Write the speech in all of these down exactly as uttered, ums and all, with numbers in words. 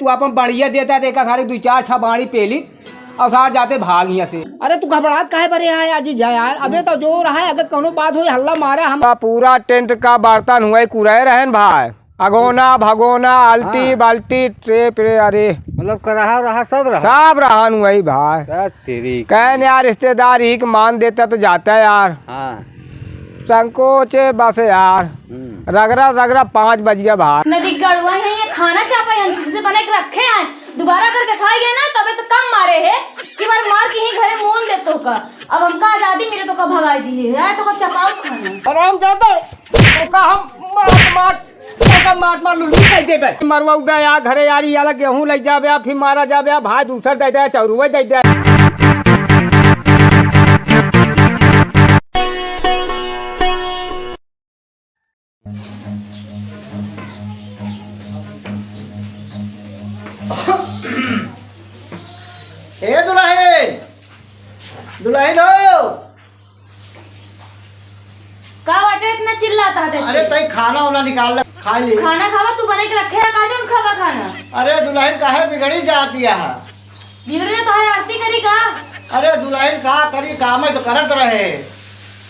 तू आपन बढ़िया देता, देखा सारे दुइ चार छह बाड़ी पेली और सार जाते भाग हियाँ से। अरे तू घबरात काहे बरे है यार जीजा यार? अबे तो जोर है, अगर कौनो बात होई हल्ला मारा हम। पूरा टेंट का बर्तन हुआ कुरय रहन भाई, अगोना भगोना अल्टी हाँ। बल्टी ट्रे प्रे, अरे मतलब कराहा रहा सब रहा। सब रहन हुआ भाई। क्या तेरी कहन यार रिश्तेदार ही के मान देता तो जाता यार। हाँ। संकोचे बस यार। हम्म। रगड़ा रगड़ा पाँच बज गया भाई। नदी गड़ुआ है, ये खाना चापा है, हम से बना के रखे हैं, दोबारा करके खाई गए ना तबे तो कम मारे है कि बार मार के ही घरे मोन दे तो का। अब हमका आजादी मिले तो का भगाई दी है यार, तो का चपाऊ खाना। आराम जाता तो का हम मार मार तो का मार मार लुल्लू कर देबे। मरवा उबे या घरे यारी याला गेहूं ले जाबे, फिर मारा जाबे, भाई दूसर दे दे, चौरुआ दे दे। ए दुल्हन, दुल्हन हो। का बाटे इतना चिल्लाता है? अरे तई खाना वाना निकाल ले, खा ले। खाना खावा तू बने के रखे है, का जौन खावा खाना? अरे दुल्हन काहे बिगड़ी जाती है? बिगड़े तो है, आरती करी का? अरे दुल्हन का करी, काम तो करत रहे।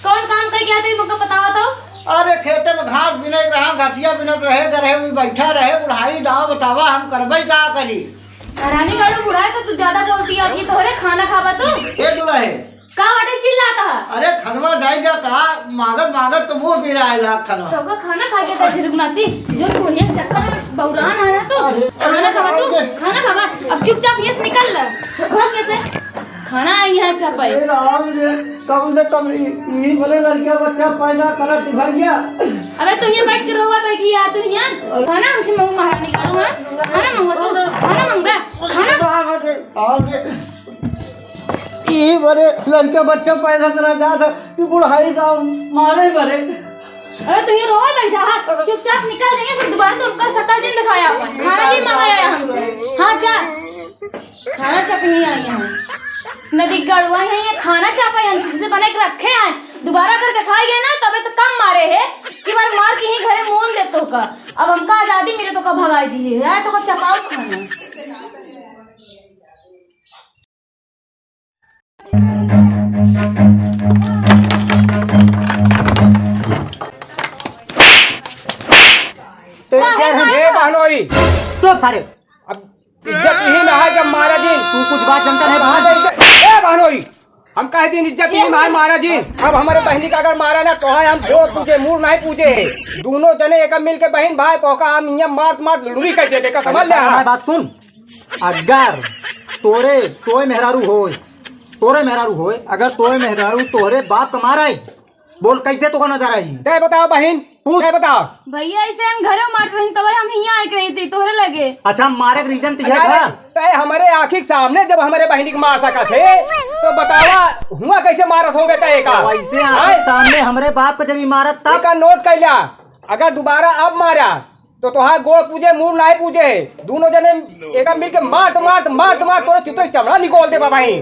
कौन काम कर गया तू, मुझको बतावा तो? अरे खेते में घास बिने के रहा, घसिया बिनत रहे, गरहे भी बैठा रहे, बुढ़ाई दाव बतावा, हम करबे का करी? रानी गाड़ू बुढ़ाए तो तू ज्यादा बोलती है, अब ये तोहरे खाना खावा तू? ए दुल्हन, का बाटे चिल्लाता है? अरे खनवा जाई जा का, मागत मागत तो मुंह पिराए लाग खनवा। तो का खाना खा के तो झिरुक नाती, जो बुढ़िया के चक्कर में बौरान है ना तू। अरे, खाना खावा तू, अरे, खाना खावा। अब चुपचाप यहाँ से निकल ले। भाग यहाँ से। खाना आई यहाँ चपाई। अरे राम रे, कम से कम ई, ई बड़े लड़के बच्चा पैदा करत भैया। अबे तू यहाँ बैठ के रोवा बैठी है, तू यहाँ खाना हमसे मुंह महारानी का हुआ। खाना मंगवा तू, खाना मंगवा, खाना। बाबा रे, आओ रे। ई बरे लड़के बच्चा पैदा करा जात है, ई बुढ़ाई का मारे बरे। अरे तू ये रोवा बैठा है, चुपचाप निकल जाइए, सब दोबारा तो उनका शकल जिन दिखाया, खाना भी मंगाया है हमसे। हाँ जा, खाना चपनी आई है। नदी गड़ुआ है, ये खाना चापा है हमसे, जिसे बना के रखे हैं, दोबारा करके खाई गए ना, तबे तो कम मारे है कि बार मार के ही घरे मोन दे तो का। अब हमका आजादी मिले तो का भगाई दी है, तो का चपाऊ खाना। ए बहनोई, तो सारे अब इज्जत ही ना है जब मारा जी। तू कुछ बात जानता है? ए बहनोई, हम कह दिन इज्जत ही ना है मारा जी। अब हमारे बहनी का अगर मारा ना तो है हम दो पूजे, मूर नहीं पूजे है। दोनों जने एक मिल के बहन भाई तो का हम यहाँ मार मार लुड़ी कर दे का, समझ ले? हमारी बात सुन, अगर तोरे, तोय मेहरारू होय, तोरे मेहरारू होय, अगर तोय मेहरारू तोहरे बाप का मारा है, बोल कैसे तोका नजर आई? तय बताओ बहिन, पूछ। तय बताओ। भैया ऐसे हम घरे मार रही तब हम हियाँ आए रही थी तोहरे लगे। अच्छा मारे के रीजन तो यह अरे, था? तय हमारे आँखी के सामने जब हमारे बहिनी के मार सका थे तो बतावा हुआ कैसे मारत हो बेटा एका? वैसे आँखी के सामने हमरे बाप का जब ई मारत तब? एका नोट कर लिया, अगर दोबारा अब मारा तो तोहार गोड़ पूजे, मूड़ नाहीं पूजे है। दोनों जने एका मिलके मार, मार, मार, मार, तोरा चुतरे चमड़ा निकाल दे बाबा ही।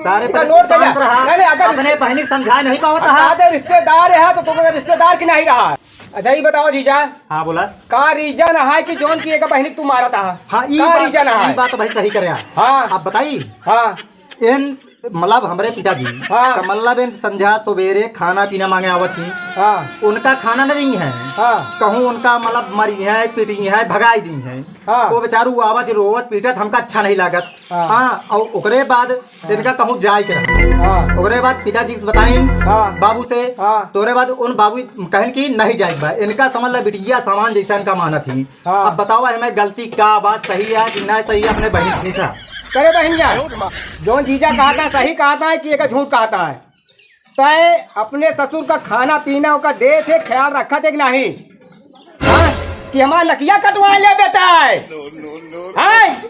सारे इनका नोट कर जा। रहा। नहीं, नहीं, अगर अपने बहनी समझा नहीं पावत रहा। अगर रिश्तेदार है तो तुम्हारे रिश्तेदार की नहीं रहा। अच्छा, ये बताओ जीजा। हाँ, बोला। का रीजन है कि जौन की एक बहनी तू मारा था? हाँ, ई का बात, रीजन ई है? बात भाई सही करे। हाँ। आप बताई। हाँ। इन मतलब हमरे पिताजी हाँ। कमल्ला बेन संझा सुबेरे खाना पीना मांगे आवत ही। हाँ। उनका खाना न दी है। हाँ। कहूँ उनका मतलब मरी है, पिटी है, भगाई दी है। हाँ। वो बेचारू आवत रोवत पीटत हमका अच्छा नहीं लागत। हाँ। हाँ, और ओकरे बाद हाँ। इनका कहूँ जाए के रहा। हाँ। ओकरे बाद पिताजी से बताइन हाँ। बाबू से, हाँ। तो ओकरे बाद उन बाबू कहन कि नहीं जाए के बा। इनका समझ ला बिटिया सामान जैसा इनका मानत ही। हाँ। अब बतावा, हमें गलती का बात सही है कि नहीं सही है, अपने बहन से पूछा। करे बहन जान, जौन जीजा कहत है, सही कहत है कि एक झूठ कहत है? तय अपने ससुर का खाना पीना ओका देत है, ख्याल रखत है कि नहीं? हाँ? कि हमार नकिया कटवा ले बेटा है? हैं?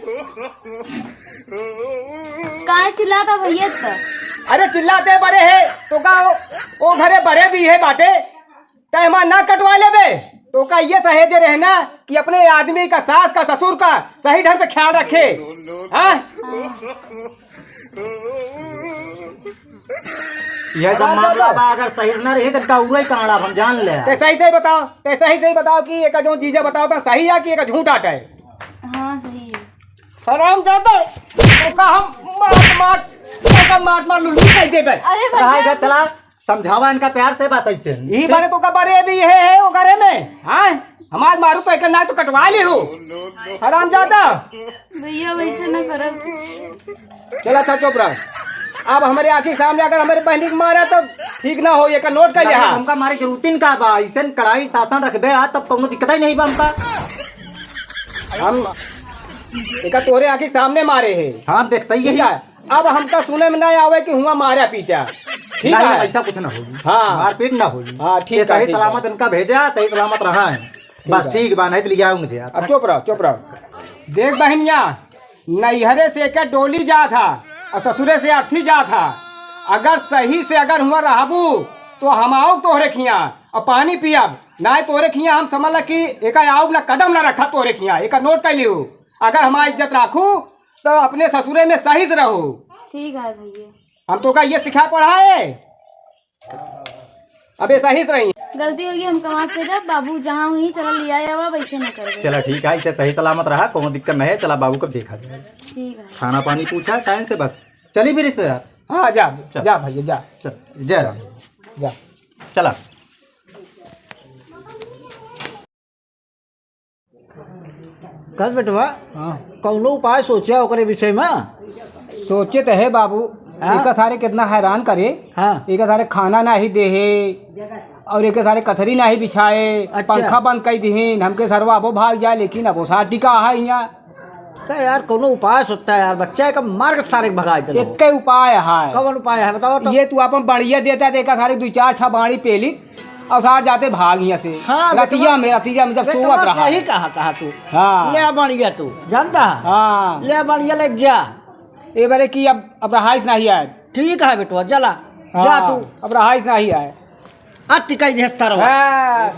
काहे चिल्लाता भैया इतना? अरे चिल्लाते बड़े है, तो का ओ, ओ घरे बड़े भी है बाटे, तय हमार ना कटवा लेबे, तो का ये सहेजे रहे ना कि अपने आदमी का, सास का, ससुर का सही ढंग से ख्याल रखे। हाँ? यह सब मामला बा, अगर सही से ना रही तो इनका उड़े कांड़ा हम जान ले। ते सही सही बताओ, ते सही सही बताओ कि एक जो जीजा बताओ तो सही है कि एक झूठ आटा है? हाँ, सही है। हरामजादा, तोका हम मार, मार, तोका मार, मार लुल्लू कर देबे। अरे रहा भैया। इधर चला, समझावा इनका प्यार से, बस ऐसे। यही बारे तोका बारे अभी यह है, वो करे में, हाँ? हमार मारू तो एक ना तो कटवा ली हूँ। हरामजादा। भैया, वैसे ना करब। चला था, चुप रह। अब हमरे आँखी के सामने अगर हमरे बहनी के मारा तो ठीक ना हो, एका नोट कर लिया। हमका मारे के रूटीन का बा, ऐसन कड़ाई शासन रखबे आ, तब कौनो दिक्कत ही नहीं बा हमका। हम एका तोरे आँखी के सामने मारे है। हाँ, देखते ही ठीक यही। है, अब हमका सुने में ना आवे कि हुआ मारा पीटा। ठीक नहीं, है, ऐसा कुछ ना होई। हाँ। मारपीट ना होई। हाँ, ठीक ये है, सही ठीक सलामत है। इनका भेजा, सही सलामत रहा है। ठीक बस है। ठीक बा, नहीं तो ले जाऊंगे यार। अब चुप रहो, चुप रहो। देख बहनिया, नैहरे से एक डोली जात हा और ससुरे से अर्थी जात हा। अगर सही से अगर हुआ रहबू तो हम आओ तोहरे खिया और पानी पियब, ना तोहरे खिया हम समझ ला कि एका आउब ना कदम ना रखब तोहरे खिया, एका नोट कर लियो। अगर हमार इज्जत राखू तो अपने ससुरे में सही से रहू। ठीक है भैया। हम तोका ये सिखा पढ़ाए, अबे सही से रही। गलती होगी, हमका माफ कर दे बाबू, जहाँ हुई चला लिया आवा, वैसे न कर। चला ठीक है, इसे सही सलामत रहा, कोनो दिक्कत नहीं है। चला बाबू को देखा जाए। ठीक है। खाना पानी पूछा टाइम से बस। चली फिर इससे यार। हाँ जा, चल। जा भैया जा। चल, जय राम। जा। चला। कल बेटवा, हाँ। कौनो उपाय सोचा ओकरे विषय में? सोचे तो है बाबू, हाँ? एका सारे कितना हैरान करे। हाँ। एका सारे खाना नाही देहे और एका सारे कथरी नाही बिछाए, अच्छा। पंखा बंद कर दिहिन, हमके सरवा अबो भाग जाए, लेकिन अबो सार टिका है यहाँ। का यार, कौनो उपाय सोचता है यार, बच्चा एक मार के सारे के भगा देलो। एक ही उपाय है। कौन उपाय है, बताओ तो। ये तू अपन बढ़िया देता, देखा सारे दो चार छह बाड़ी पेली, और सार जाते भाग यहाँ से। हाँ, रतिया बेटवा, में, रतिया में जब बेटवा सोवत रहा। सही कहा, कहा तू। हाँ। ले बढ़िया तू, जानता है? हाँ। ले बढ़िया लग जा। ए बारे की अब, अब रहाइश नहीं आए। ठीक है बेटवा, चला, हाँ, जा तू। अब रहाइश नहीं आए। अति कह दे तरवा। हाँ।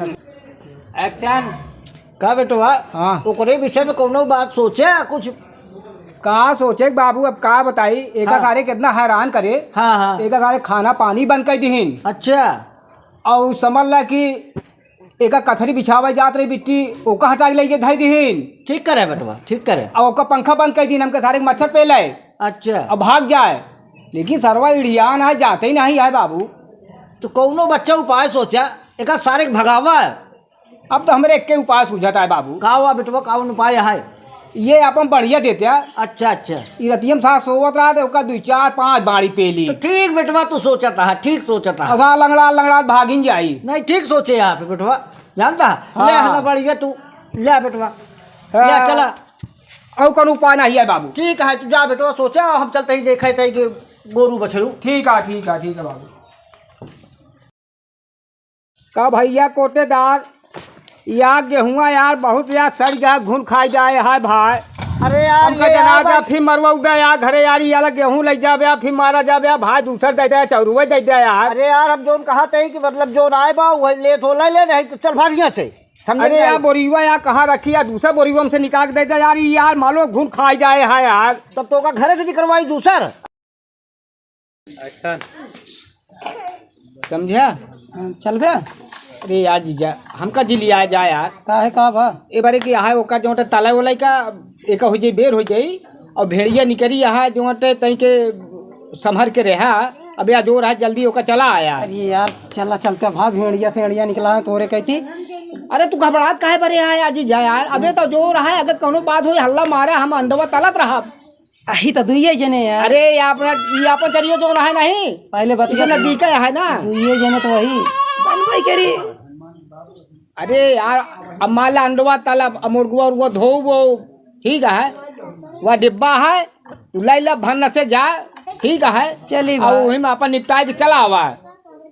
Action। का बेटवा? हाँ। ओकरे विषय में कौनो बात सोचे कुछ? का सोचे बाबू, अब का बताई, एका हाँ। सारे कितना हैरान करे। हाँ, हाँ। एका सारे खाना पानी बंद कर दिहिन। अच्छा। और समझ ला कि एका कथरी बिछावे जात रही बिट्टी, ओका हटा के लेके धई दिहिन। ठीक करे बेटवा, ठीक करे। और ओका पंखा बंद कर दिन, हमके सारे के मच्छर पेले। अच्छा। अब भाग जाए, लेकिन सरवा इड़ियान है, जाते ही नहीं है बाबू। तो कौनो बच्चा उपाय सोचा, एका सारे के भगावा। अब तो हमरे एक के उपाय सूझत है बाबू। का हुआ बेटवा, कौन उपाय है? ये अपन बढ़िया देते हैं। अच्छा, अच्छा। ई रतियम साथ सोवत रहा, तो ओका दू चार पाँच बाड़ी पेली। तो ठीक बेटवा, तू सोचत रहा, ठीक सोचत रहा। असा लंगड़ा लंगड़ा भागिन जाई। नहीं, ठीक सोचे आप बेटवा, जानता? हाँ। ले, है ना बढ़िया तू, ले बेटवा, हाँ। ले चला। और कौन उपाय नहीं है बाबू? ठीक है, तू जा बेटवा, सोचा, हम चलते ही देखे थे कि गोरू बछरू। ठीक है, ठीक है, ठीक है बाबू। का भैया कोटेदार, या गेहुआ यार बहुत यार सड़ गया, घुन खाई जाए है भाई। अरे यार, हमका ये जना यार जा, भाई। फिर मरवा उबे यार घरे यार, ये वाला गेहूं ले जाबे यार, फिर मारा जाबे यार भाई, दूसर दे दे, चौरुए दे दे यार। अरे यार, हम जोन कहा थे कि मतलब जोन आए बा, वही लेट हो ले, ले नहीं तो चल भाग यहाँ से। समझे अरे नहीं? यार, बोरियुआ यार कहाँ रखी यार, दूसरा बोरियुआ हमसे निकाल के दे दे यार, ये यार मालो घुन खाई जाए है यार। तब तो का घरे से निकलवाई दूसर। Action। समझा? हाँ, चल बे। अरे यार जीजा, हमका जी लिया जा यार। का है, का बा? ए बारे की है ओका जोटे तले ओलाई का, एक हो जाई, बेर हो जाई, और भेड़िया निकरी यहाँ जोटे तई के संभर के रहा। अब या जोर है, जल्दी ओका चला आया। अरे यार, चला चलते भा, भेड़िया से एड़िया निकला है तोरे कहती। अरे तू घबरात काहे बरे है यार जीजा यार? अबे तो जोर है, अगर कौनो बात होई हल्ला मारा, हम अंडवा तलत रहा। अही तो दुइये जने यार। अरे, ये अपना, ये अपन चरियो जोन है नहीं? पहले बतिया इतना कर। नजदीक है ना? दुइये जने तो वही। बनबई करी। अरे यार, अब मान ला अंडवा तलब, अब मुर्गवा उर्गवा धोबो, ठीक है? वह डिब्बा है, उ लाई ला भन्न से जा, ठीक है? चली अब भाई। वही में अपन निपटाए के चला आवा,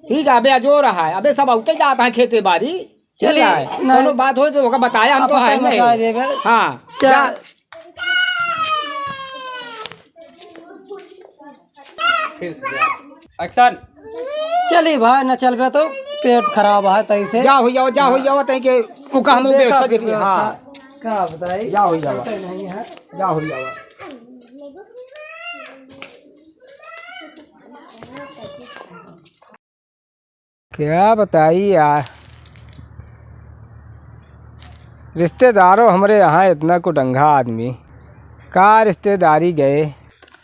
ठीक है? अबे अजोर है, अबे सब औते जात है खेते बारी। चली, ठीक है, नहीं। कोनो बात हो तो ओका बताया, हम तो अपन है नहीं। मचाए देबे। हाँ, चल। जा। फिर से जा। Action। चली भाई, न चलबे तो पेट खराब है तई से। जा हो जाओ, जा हो जाओ, तई के ओका हम देखा व्यवस्था फिर देखी, हाँ। व्यवस्था। का बताई? जा हो जाओ। नहीं है। जा हो जाओ। क्या बताई यार, रिश्तेदारों हमरे यहाँ इतना कुडंगा आदमी, का रिश्तेदारी गए?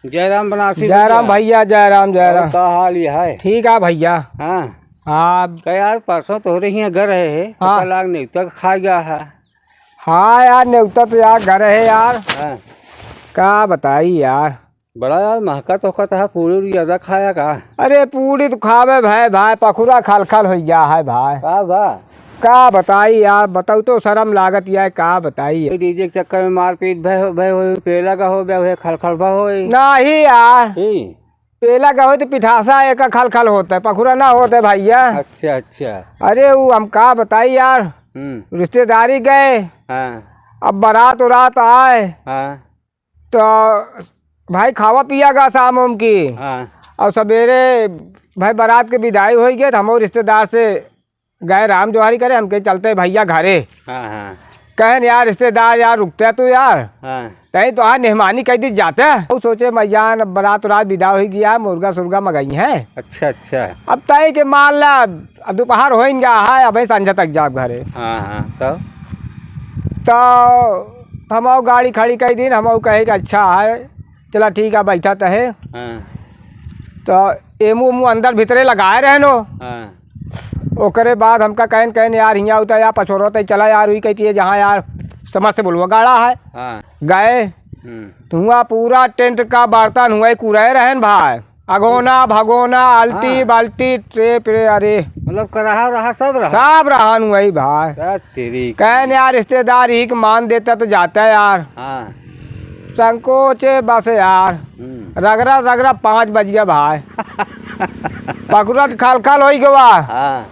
जयराम बनारसी जयराम भैया। भैया, जयराम, और जयराम। का हाल ये है? ठीक है भैया। हाँ। आप का यार, परसों तोहरे हियाँ गए रहे है, हाँ। पता लाग नेवता का खा गया है। हाँ यार, नेवता तो यार गए रहे यार। हाँ। का बताई यार। बड़ा यार महकत होकत है, पूरी उरी ज्यादा खाया का? अरे पूरी तो खावे भाई, भाई पखुरा खलखल होइ गया है भाई। का बा? का बताई यार, बताऊ तो शर्म लागत यार, का बताई। DJ के चक्कर में मारपीट भय, भय होई, पेला का हो बे, होए खलखल भय होई। नाही यार। ई? पेला का होई तो पिठासा एक खलखल होता है, पखुरा ना होता है भैया। अच्छा, अच्छा। अरे वो हम का बताई यार, हम्म। रिश्तेदारी गए, हाँ। अब बारात उरात आए, हाँ। तो भाई खावा पिया गा शाम उम की। हाँ। और सवेरे भाई बारात के विदाई होइ गए, तो हम रिश्तेदार से गए राम जोहारी करे, हमके चलते भैया घरे। हाँ, हाँ। कहन यार रिश्तेदार यार रुकते तू यार। हाँ। तई तो आज मेहमानी कह दी जाते। वो सोचे मैं जान अब बारात रात विदा होइ गया, मुर्गा सुर्गा मंगाई है। अच्छा, अच्छा। अब तई के मान ला, अब दोपहर होइन गया है, अब संझा तक जाब घरे। हाँ, हाँ, तो? तो हम गाड़ी खड़ी कइ दिन, हम कहे कि अच्छा है, चला ठीक है, बैठत है। हाँ। तो एमू ओमू अंदर भीतरे लगाए रहनो। हाँ। ओकरे बाद हमका कहन, कहन, "यार, हियाँ उतर यार, पछोरो तई चला यार, उई कहती है, जहाँ यार समझ से बोलवा गाड़ा है।" हाँ। गए। हम्म। तो हुआँ पूरा टेंट का बर्तन हुआँ कुरे रहन भाई। अगोना, भगोना, आल्टी, हाँ। बाल्टी, ट्रे, प्रे, अरे। मतलब कराहा रहा, सब रहा? सब रहा हुआँ भाई। क्या तेरी कहन यार, रिश्तेदार ही के मान देता तो जाता यार। हाँ। संकोचे बस यार। हम्म। रगड़ा, रगड़ा पाँच बज गया भाई। पखुरा तो खलखल होइ गवा। हाँ।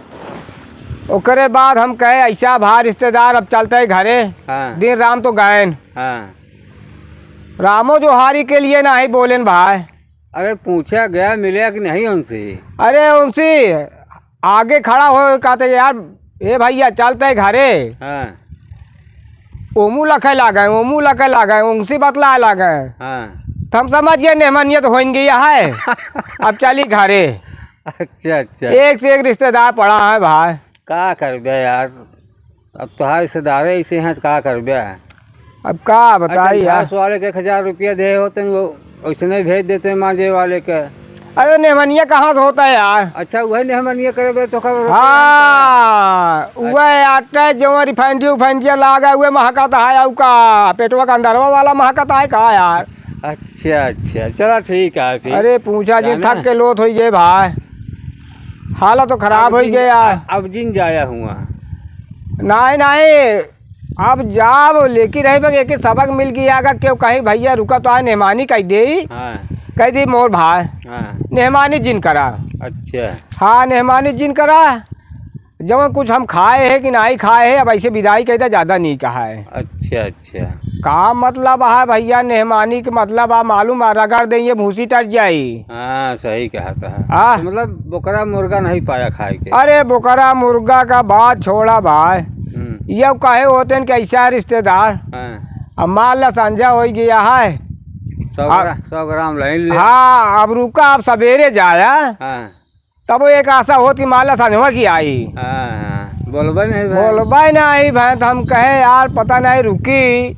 ओकरे बाद हम कहे, "ऐसा भाई रिश्तेदार, अब चलते हैं घरे।" हाँ। दिन राम तो गायन। हाँ। रामो जोहारी के लिए नाही बोलेन भाई। अरे पूछा गया, मिले कि नहीं उनसे? अरे उनसे आगे खड़ा हो कहते, "यार, ए भैया, चलते घरे।" हाँ। ओमू लखे लागे, ओमू लखे लागे, उनसे बतलाए लागे। हाँ। तो हम समझ गए, मेहमानियत होइन गया है, अब चली घरे। अच्छा, अच्छा। एक से एक रिश्तेदार पड़ा है भाई। का करबे यार, अब तोहार रिश्तेदारे ऐसे हैं, तो का करबे? अब का बताई अच्छा, यार। घास वाले के एक हजार रुपया दे होते, वो वैसने भेज देते मांजे वाले के। अरे, नेहमनिया कहाँ से होता है यार? अच्छा, वही नेहमनिया करे बे तो खबर होता है। हाँ, वह आटा जो रिफाइंडी उफाइंडिया लागा, वह महकत है, अउ का पेटवा का अंदरवा वाला महकत है का यार? अच्छा, अच्छा, चला ठीक है फिर। अरे, पूछा जी, जाना। थक के लोथ होइ गए भाई, हालत तो खराब अब होइ जिन, गए यार। अब जिन जाया हुआ। नहीं, नहीं, अब जाब, लेकिन रही बा, एक सबक मिल गया, अगर केहू कही, "भैया रुका, तो आए नेहमानी कह दे।" हाँ। कह दी, "मोर भाई, हाँ। नेहमानी जिन करा।" अच्छा। हाँ, नेहमानी जिन करा। जवन कुछ हम खाए है कि नहीं खाए है, अब ऐसे विदाई कह दे, ज्यादा नहीं कहा है। अच्छा, अच्छा। का मतलब है भैया, नेहमानी के मतलब आ, मालूम आ, रगड़ देंगे, भूसी टर जाई। हाँ, सही कहा था। हाँ। तो मतलब बोकरा मुर्गा नहीं पाया खाए के। अरे बोकरा मुर्गा का बात छोड़ा भाई। हम्म। ये कहे होते हैं कि ऐसा रिश्तेदार। हाँ। अब मान ला संझा होइ गया है। सौ आ-, ग्रा-, सौ ग्राम लाइन ले। हाँ, अब रुका, अब सवेरे जाया। हाँ। तब वो एक आशा होत कि मान ला संझवा की आई। हाँ, हाँ। बोलबे नहीं भाई। बोलबे नहीं भाई, तो हम कहे यार पता नहीं रुकी,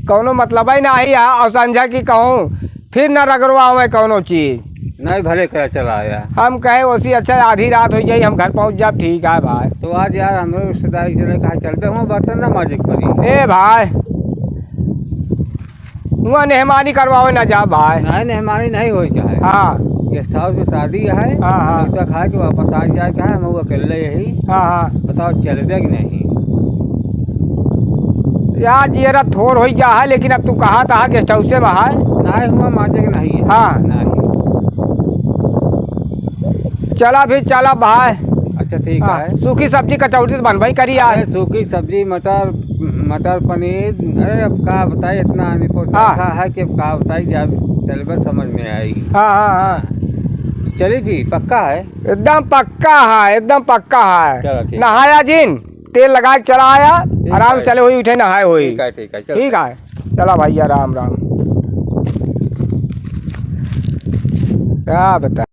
कौनो मतलबे नहीं है, और संझा की कहूँ फिर न रगड़वावे कौनो चीज। नहीं भले करा चला आया। हम कहे ओसी अच्छा आधी रात होइ जाई, हम घर पहुँच जाब, ठीक है भाई। तो आज यार हमरे रिश्तेदारी चले, कहा चलबे हुआ बर्तन ना माजे के पड़ी। ए भाई, हुआ नेहमानी करवावे ना जा भाई। नहीं, नेहमानी नहीं होई का है। हाँ। गेस्ट हाउस में शादी है, हाँ, हाँ। तो खाए के वापस आ जाए का है, हम वो अकेले यही। हाँ, हाँ। बताओ चलबे कि नहीं? यार जियरा थोर होइ गया है, लेकिन अब तू कहा था गेस्ट हाउस में है। नहीं हुआ माजे के नहीं है। हाँ। नहीं। चला भी चला भाई। अच्छा, ठीक हाँ, है। सूखी सब्जी कचौड़ी तो बनबे करी यार। अरे, सूखी सब्जी, मटर, मटर पनीर, अरे, अब का बताई, इतना आदमी को हाँ। रखा है कि अब का बताई, जब चलबे समझ में आई। हाँ, हाँ, हाँ। चली जी, पक्का है? एकदम पक्का है, एकदम पक्का है। चलो, ठीक है। नहाया जिन, तेल लगा के चला आया, ठीक आराम है। से चले होई, उठे नहाए होई। ठीक है, ठीक है, चलो। ठीक है, चला भैया, राम राम। का बता